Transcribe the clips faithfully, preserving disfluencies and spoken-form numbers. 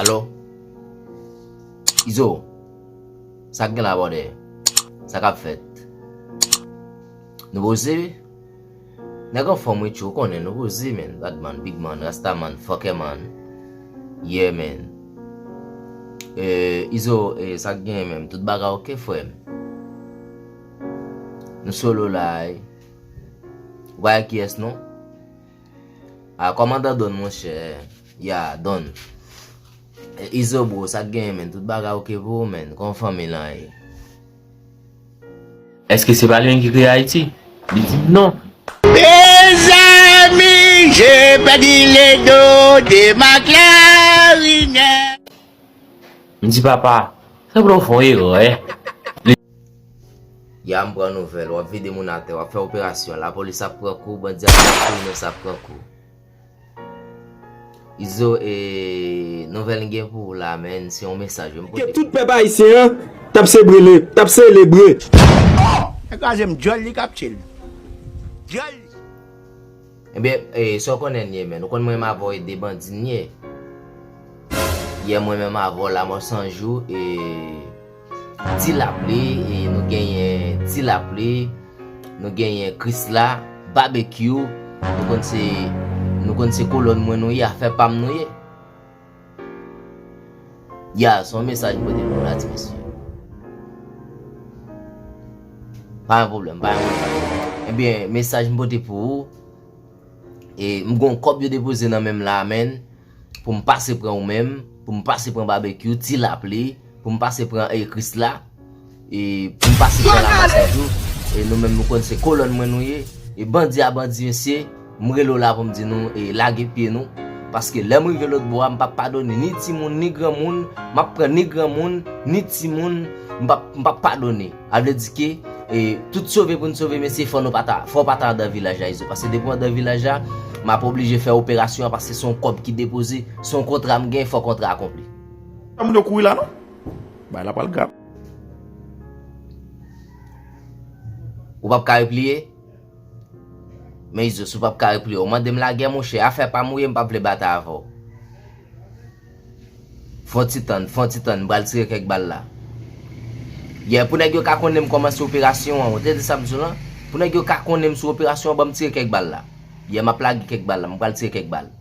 Alo? Izo, sa k gen la, brother? Sa k ap fèt? Nou poze? Nèg anfòm wi, tjou, ou konnen, nou poze, man. Badman, bigman, rastaman, fuckerman. Yeah, man. Eh, Izo, eh, sa k gen, menm? Tout bagay oke, frè m? Nou solo la, wi. Ou pa wè kiyès, non? A, kòmandan Don, monchè. Ya, Don. E, Izo, bro, sa k genyen, menn? Tout bagay oke pou ou, menn? Kòman fanmi lan ye? Èske se pa li menm ki kreye Ayiti? Li di m non. Mes amis, j'ai perdu le dos de ma clarinette. M di, papa, sanble w fè yon erè. Ya, m pran nouvèl, w ap vide moun atè, w ap fè operasyon, lapolis ap pran kou, bandi ap pran kou, inosan ap pran kou. Izo, e, nouvèl m gen pou ou la, menn, se yon mesaj wi m pote. Ke tout pèp ayisyen an t ap sebrele, t ap selebre. Nèg kraze m, djòl li k ap tchil. Djòl li. Ebyen, e, sa w konnen n ye, menn. Ou konn mwen menm avè w e de bandi n ye. Yè mwen menm avè w Lamò San Jou, e, Ti Lapli, e, nou genyen Ti Lapli, nou genyen Krisla, Babekyou, nou konn se, nou konn se kolòn mwen nou ye, afè pa m nou ye. Ya, se yon mesaj m pote pou w la, ti mesye. Pa yon pwoblèm, pa yon pwoblèm. Ebyen, mesaj m pote pou ou, e m gon kòb yo depoze nan men m la, menn, pou m pase pran ou menm, pou m pase pran Babekyou, Ti Lapli, pou m pase pran, e, Krisla, e pou m pase pran Lamò San Jou, e nou menm nou konn se kolòn mwen nou ye, e bandi a bandi, mesye, m rele w la pou m di nou, e lage pye nou, paske lè m rive lòt bò a, m p ap padone ni timoun, ni granmoun, m ap pran ni granmoun, ni timoun, m p ap, m p ap padone. A vle di ke, e, tout sove pou n sove, mesye, fò nou pa ta, fò w pa ta andan vilaj la, Izo. Paske depi w andan vilaj la, m ap oblije fè operasyon an, paske se yon kòb ki depoze, se yon kontra m gen, fò kontra akonpli. Sa moun yo kouri la, non? Bagay la pral grav. Ou p ap ka repliye? Men Izo, si w p ap ka repliye, ou mande m lagè, monchè, afè pa m ou ye, m p ap vle batay avè w. Fon ti tann, fon ti tann, m pral tire kèk bal la. Yè, pou nèg yo ka konnen m kòmanse operasyon an, ou tande sa m di w lan? Pou nèg yo ka konnen m sou operasyon an, ban m tire kèk bal la. Yè, m ap lage kèk bal la, m pral tire kèk bal.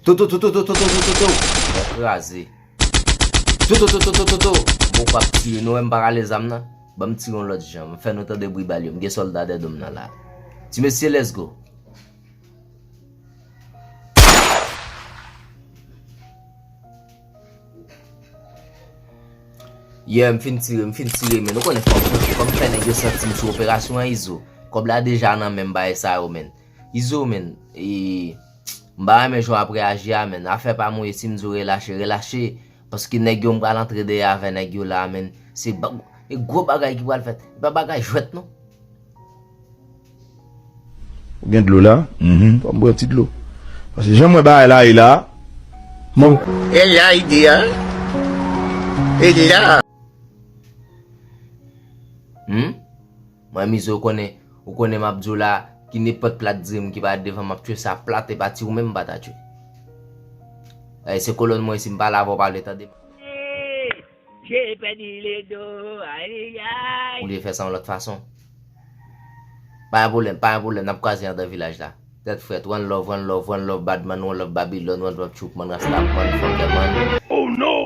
Toto, toto, toto, toto, toto. Kraze. Toto, toto, toto, toto. Bon, w ap tire, nou wè m pa rale zam nan. Ban m tire yon lòt jan. M fè nou tande bri bal yo. M gen sòlda dèyè do m nan la. Ti mesye, let's go. Yeah, m fin tire, m fin tire, men nou konnen fò m pote, fò m fè nèg yo santi m sou operasyon an, Izo. Kòb la deja nan men m, bagay sa yo, men. Izo, men, e, m pa renmen jan w ap reyaji a, men. Afè pa m ou ye, si m di w relache, relache. Paske nèg yo, m pral antre dèyè avè nèg yo la, men. Se ba-, e gwo bagay ki pral fèt. E pa bagay jwèt, non. Ou gen dlo la? Mhm. Fò m bwè ti dlo. Paske jan m wè bagay la ye la, mwen. E la ide a. E la. Hmm? Mwen, Izo, ou konnen, ou konnen m ap di w la, ki nenpòt plat diri m ki parèt devan m ap tchwe sa plat, e pa ti ou menm m pa ta tchwe. E se kolòn mwen, si m pale avè w, pale, tande. J'ai perdu le dos, aïe, aïe. Ou vle fè sa yon lòt fason? Pa yon pwoblèm, pa yon pwoblèm, n ap kwaze andan vilaj la. Tèt frèt, one love, one love, one love, badman, one love, Babylon, one love, Choukman, Rastaman, Funkyman. Oh no!